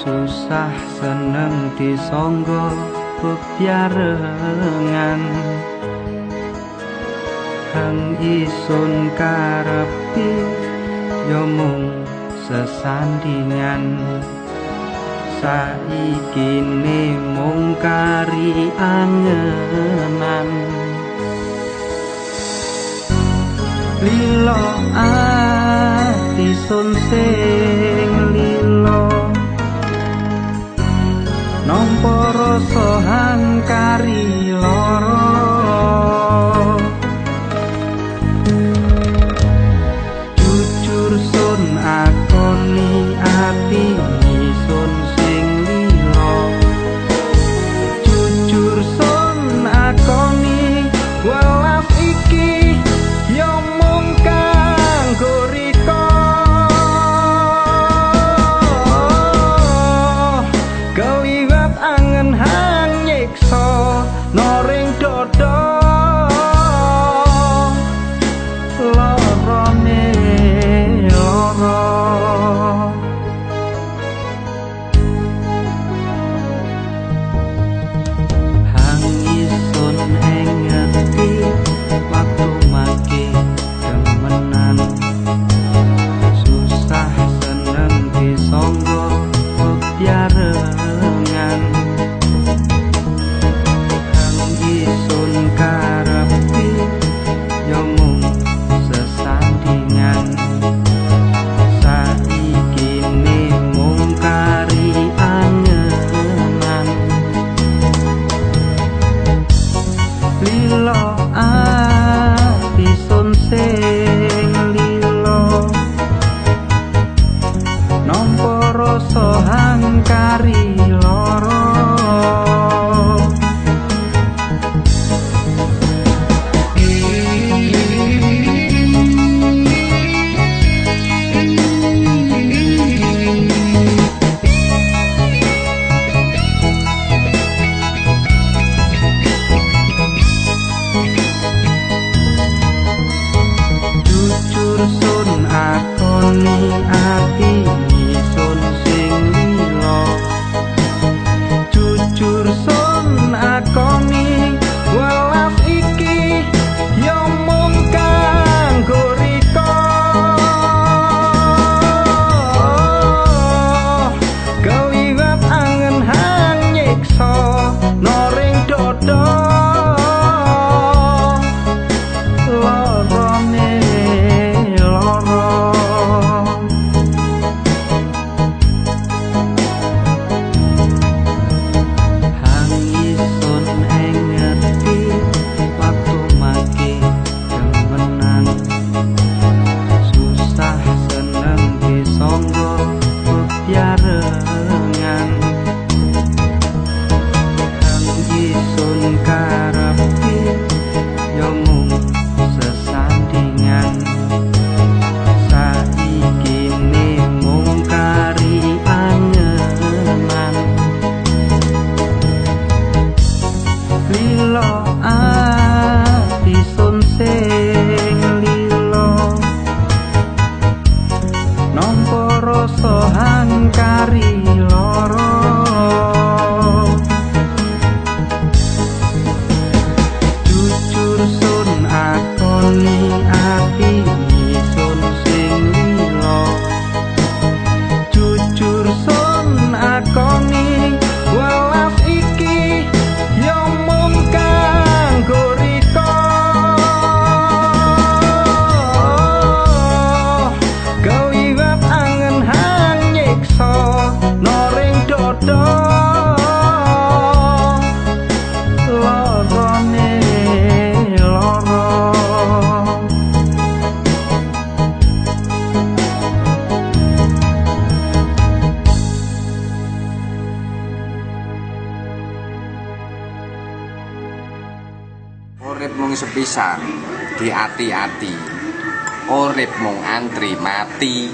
Susah seneng disangga bebarengan. Hang isun karepi ya mung sesandingan. Saiki ne mung kari angenan. Lilo ati sun sing lilo, nampa rasa hangkari lara. Jujur sun akoni ati sun sing lilo. Jujur sun akoni welas iki ya mung kanggo rika. Keliwat angen hang nyiksa noring dada. Lorone lara. Hang isun engeti waktu make demenan. Susah seneng disangga bebarengan. Hang isun karepi ya mung sesandingan. Saiki ne mung kari angenan. Lilo ati sun sing lilo, nampa rasa hangkari lara. Jujur sun akoni ati sun sing lilo. Jujur sun akoni welas iki ya mung kanggo rika. Keliwat angen hang nyiksa noring dada. Lorone lara. Hang isun engeti waktu make demenan. Susah seneng disangga bebarengan. Hang isun karepi ya mung sesandingan. Saiki ne mung kari angenan. Lilo ati sun sing lilo, nampa rasa hangkari lara. Jujur sun akoni ati sun sing lilo. Jujur sun akoni welas iki ya mung kanggo rika. Keliwat angen hang nyiksa noring dada. Lorone lara. Urip mung sepisan, diati-ati. Urip mung antri mati.